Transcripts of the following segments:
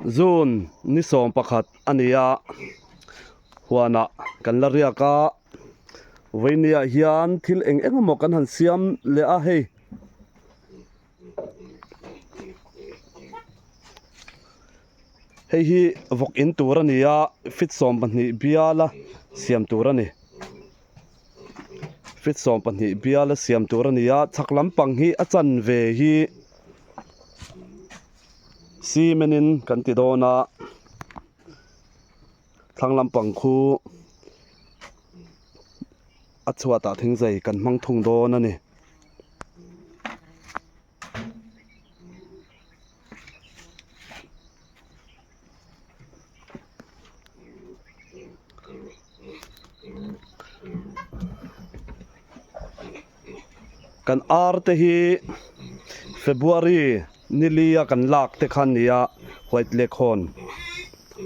June ni 11 a ni a, huanah kan la riak a, vawinia hian thil eng eng emaw kan han siam leh a hei. Hei hi vawk in tur a ni a, feet 12 biala siam tur a ni. Feet 12 biala siam tur a ni a, chhak lampang hi a chanve hi cement in kan ti dawn a, thlang lampang khu a chhuatah thingzai kan hmang thung dawn a ni. Kan ar te hi February ni li a kan lak te kha a ni a white leghorn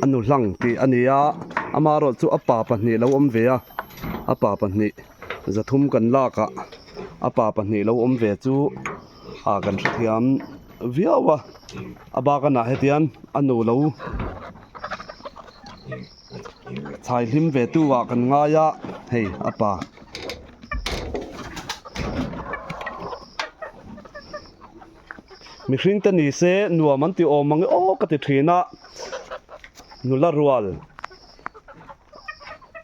a nu hlang tih a ni a amaherawh chu a pa pahnih lo awm ve a a pa pahnih 300 kan lak ah a pa pahnih lo awm ve chu ah kan hrethiam viau a a bakanah hetiang a nu lo chhai hlim ve tu ah kan ngai a hei a pa. Mihring te ni se nuam an ti awm ang e aw ka ti thin a nula rual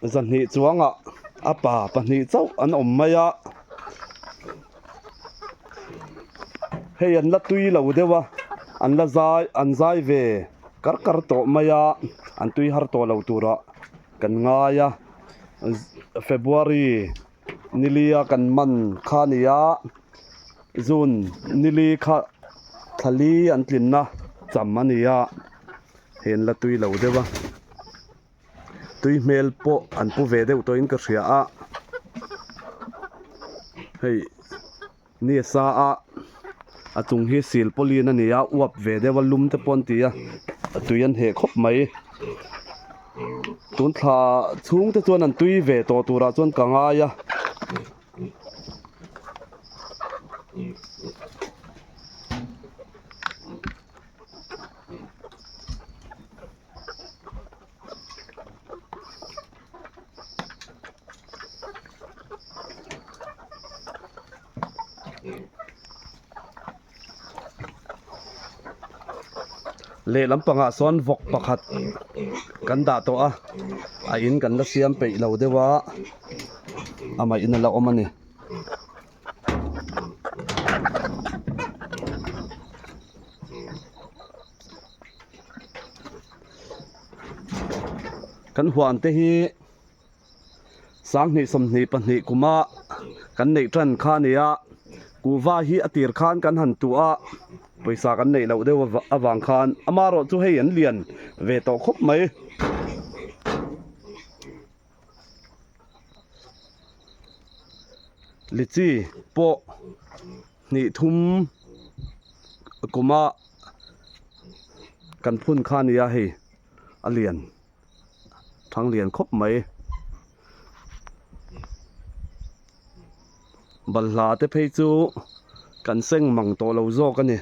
200 chuangah a pa pahnih chauh an awm mai a hei an la tui lo deuh a an la zai an zai ve kar kar tawh mai a an tui har tawh lo turah kan ngai a February nili a kan man kha a ni a June nili kha thla li an tlinna cham a ni a hei an la tui lo deuh a tui hmel pawh an pu ve deuh tawhin ka hria a hei ni a sa a a chung hi silpawlin a ni a uap ve deuh a lum te pawh an ti a a tui an heh khawp mai tun thla chhung te chuan an tui ve tawh turah chuan ka ngai a. Lehlam pangah sawn vawk pakhat kan dah tawh a a in kan la siam peih lo deuh a amah in a la awm a ni. Kan huan te hi 2022 kuma kan neih tan kha a ni a kuhva hi a tir khan kan han tuah a pawisa kan neih loh deuh avang khan amaherawh chu hei an lian ve tawh khawp mai. Lichi pawh hnih thum kuma kan phun kha a ni a hei a lian thang lian khawp mai balhla te phei chu kan seng mang tawh lo zawk a ni.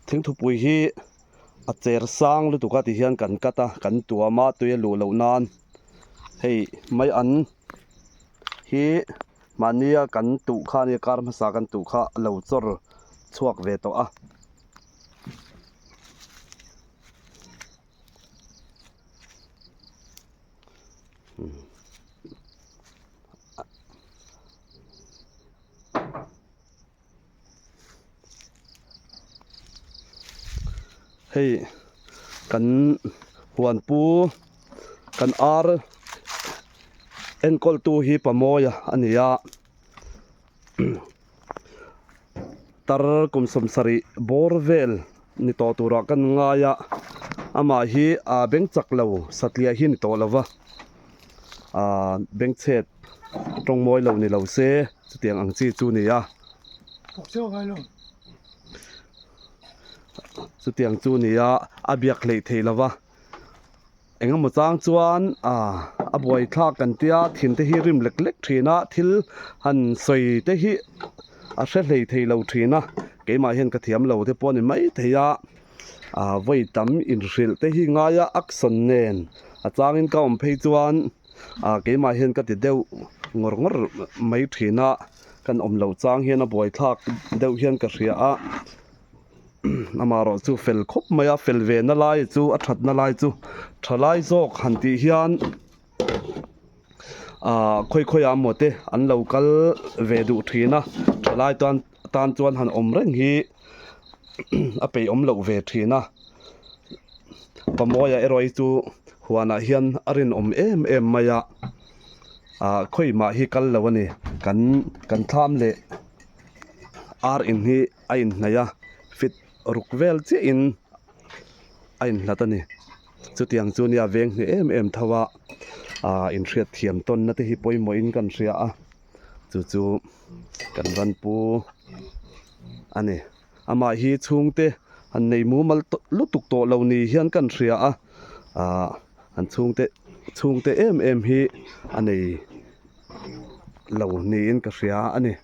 Thingthupui hi a cher sang lutuk a ti hian kan cut a kan tuam a tui a luh loh nan hei mai an hi mahnia kan tuh kha ania kar hmasa kan tuh kha a lo chawr chhuak ve tawh a. Hei kan huan pu kan ar enkawl tu hi pamawia a ni a tar kum 70 bawr vel ni tawh turah kan ngai a amah hi aa beng chak lo satliah hi ni tawh lo va aa beng chhet tawng mawi lo ni lo se chutiang ang chi chu a ni a chutiang chu a ni a a biak hleih theih lo va engemaw chang chuan aa. A buaithlak kan tia thin te hi rim lek lek thin a, thil han sawi te hi a hre hlei thei lo thin a, keimah hian ka thiam lo te pawh a ni mai thei a, ah vawi tam inhrilh te hi ngai a action nen a changin ka awm phei chuan ah keimah hian ka ti deuh ngawr ngawr mai thin a, kan awm loh chang hian a buaithlak deuh hian ka hria a. Amaherawh chu fel khawp mai a, fel ve na lai chu a that na lai chu tha lai zawk han tih hian ahh khawi khawi ah maw te an lo kal ve duh thin a, tha lai tan tan chuan han awm reng hi a peih awm loh ve thin a, Pamawia erawh hi chu huanah hian a rinawm em em mai a, ahh khawi mah hi kal lo a ni kan kan thlam leh ar in hi. A inhnaih a, fit ruk vel chiahin a inhlat a ni. Chutiang chu nia veng hneh em em tho a, ah inhriat thiam tawnna te hi pawimawhin kan hria a, chu chu kan ran pu a ni. Amah hi chhungte han nei mumal lutuk tawh lo ni hian kan hria a, ah an chhungte chhungte em em hi a nei lo niin ka hria a ni.